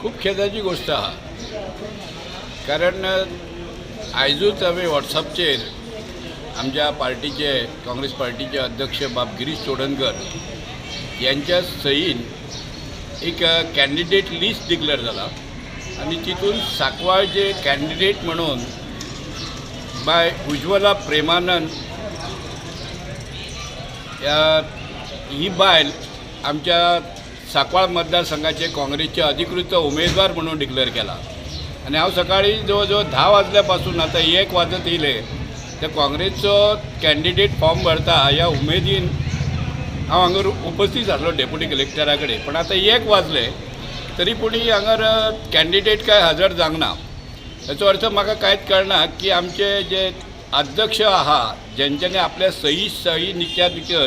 खूब खेदाची गोश्ट आहा, कारण आयजूच हांवें वॉट्सॅपचेर आमच्या पार्टीचे, काँग्रेस पार्टीचे अध्यक्ष बाब गिरीश चोडणकर यांच्या सहीन एक कॅन्डिडेट लिस्ट डिक्लेअर जाला आनी तितून सांकवाळचे कॅन्डिडेट म्हणून बाय उज्वला प्रेमानंद ही बायल आमच्या सांकवाळ मतदारसंघाचे काँग्रेसचे अधिकृत उमेदवार म्हणून डिक्लेअर केला. आनी हांव सकाळी जवळ जवळ 10 वाजल्या पासून आतां 1 वाजत येयले ते काँग्रेसचो कॅन्डिडेट फॉर्म भरता ह्या उमेदीन हांव हांगा उपस्थित आसलो डेप्युटी कलेक्टरा कडेन. पण आतां 1 वाजले तरी पूण हांगार कॅन्डिडेट काय हजर जावंक ना. हेचो अर्थ म्हाका कांयच कळना की आमचे जे अध्यक्ष आहा जेंच्यांनी आपल्या सही सही नित्या भितर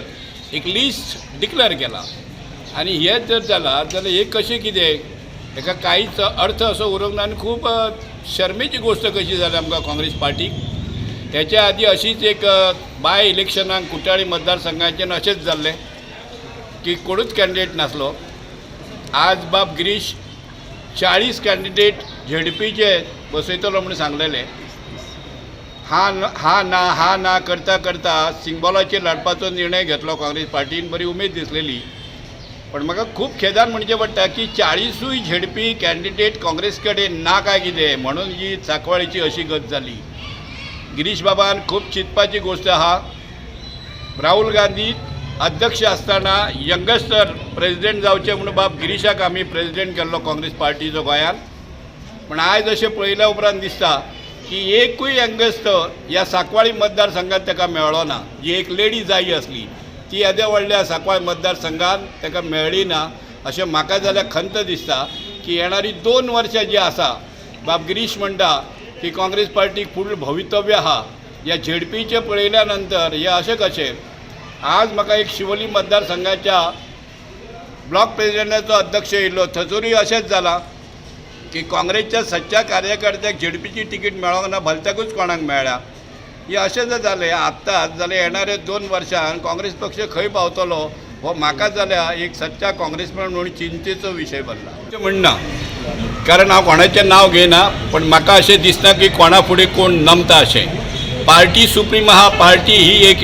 एक लिस्ट डिक्लेअर केला आनी हें जर जालां जाल्यार हें कशें कितें, हेका कांयच अर्थ असो उरूंक ना आनी खूब शर्मेची गोश्ट कशी जाल्या आमकां काँग्रेस पार्टीक. हेच्या आदी अशीच एक बाय इलेक्शनाक कुट्टाळी मतदारसंघाचें अशेंच जाल्लें की कोणूच कॅन्डिडेट नासलो. आज बाब गिरीश 40 कॅन्डिडेट झेडपीचे बसयतलो म्हूण सांगलेले. हा हा ना हा ना करता करता सिंगबॉलाचेर लढपाचो निर्णय घेतलो काँग्रेस पार्टीन, बरी उमेद दिसलेली. पण म्हाका खूब खेदान म्हणचें पडटा की 40ूय झेडपी कॅन्डिडेट काँग्रेस कडेन ना काय कितें म्हणून ही सांकवाळीची अशी गत जाली. गिरीश बाबान खूब चिंतपाची गोश्ट आहा. राहुल गांधी अध्यक्ष आसतना यंगस्टर प्रेजिडेंट जावचें म्हणून बाब गिरीशाक आमी प्रेजिडेंट केल्लो काँग्रेस पार्टीचो गोंयांत. पण आयज अशें पळयल्या उपरांत दिसता की एकूय यंगस्टर ह्या सांकवाळी मतदारसंघात ताका मेळ्ळो ना. जी एक लेडी जायी आसली ती येद्या व्हडल्या सांकवाळ मतदारसंघात ताका मेळ्ळी ना. अशें म्हाका जाल्यार खंत दिसता की येणारी 2 वर्सां जी आसा बाब गिरीश म्हणटा की काँग्रेस पार्टीक फुडलें भवितव्य आहा. ह्या झेडपीचें पळयल्या नंतर हें अशें कशें आज म्हाका एक शिवोली मतदारसंघाच्या ब्लॉक प्रेजिडेंटाचो अध्यक्ष येयल्लो, थंयसरूय अशेंच जालां की काँग्रेसच्या सच्च्या कार्यकर्त्याक झेडपीची तिकीट मेळोंक ना, भलत्याकूच कोणाक मेळ्ळ्या. हें अशें जर जालें आत्ताच जाल्यार येणारे 2 वर्सां काँग्रेस पक्ष खंय पावतलो हो म्हाका जाल्यार एक सच्चा काँग्रेसमॅन म्हणून चिंतेचो विशय बनला म्हणना. कारण हांव कोणाचें नांव घेयना, पण म्हाका अशें दिसना की कोणा फुडें कोण नमता अशें. पार्टी सुप्रीम आहा, पार्टी ही एक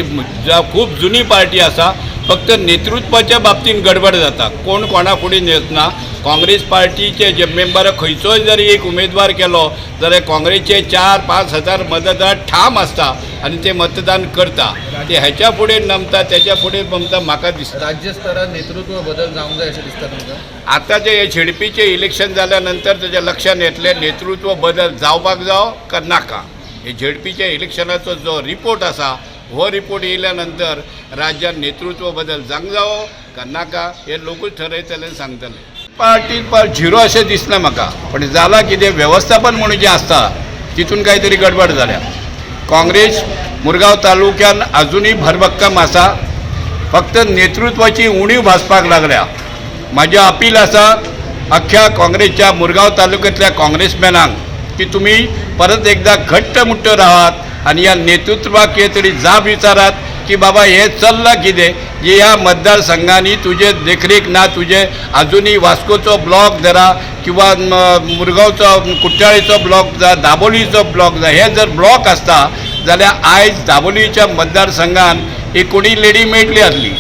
खूब जुनी पार्टी आसा, फक्त नेतृत्वाच्या बाबतीन गडबड जाता, कोण कोणा फुडें नेतना. काँग्रेस पार्टीचे जे मेंबर खंयचोय जरी एक उमेदवार केलो जाल्यार काँग्रेसचे 4-5 हजार मतदार ठाम आसता आनी ते मतदान करता. ते हेच्या फुडें नमता तेच्या फुडें नमता म्हाका दिसता. राज्य स्तरार नेतृत्व बदल जावंक जाय अशें दिसता तुमकां? आतांचें हे झेडपीचें इलेक्शन जाल्या नंतर तेच्या लक्षांत येतलें नेतृत्व बदल जावपाक जावो काय नाका. हे झेडपीच्या इलेक्शनाचो जो रिपोर्ट आसा हो रिपोर्ट येयल्या नंतर राज्यात नेतृत्व बदल जावंक जावो काय नाका हे लोकूच ठरयतले आनी सांगतले. पार्टी झिरो अशें दिसना म्हाका, पण जालां कितें वेवस्थापन म्हणून जें आसता तितून कांय तरी गडबड जाल्या. काँग्रेस मुरगांव तालुक्यान अजुनूय भरभक्कम आसा, फक्त नेतृत्वाची उणीव भासपाक लागल्या. म्हाजें अपील आसा अख्ख्या काँग्रेसच्या मुरगांव तालुक्यांतल्या काँग्रेसमॅनांक की तुमी परत एकदा घट्ट मुट्ट राहात आनी ह्या नेतृत्वाक कितें तरी जाप विचारात की बाबा हें चल्लां कितें, जे ह्या मतदारसंघांनी तुजे देखरेख ना, तुजे आजुनूय वास्कोचो ब्लॉक धरा किंवा मुरगांवचो कुट्टाळेचो ब्लॉक जा, दाबोलीचो ब्लॉक जा, हे जर ब्लॉक आसता जाल्यार आयज दाबोलीच्या मतदारसंघान एक कोणी लेडी मेळटली आसली.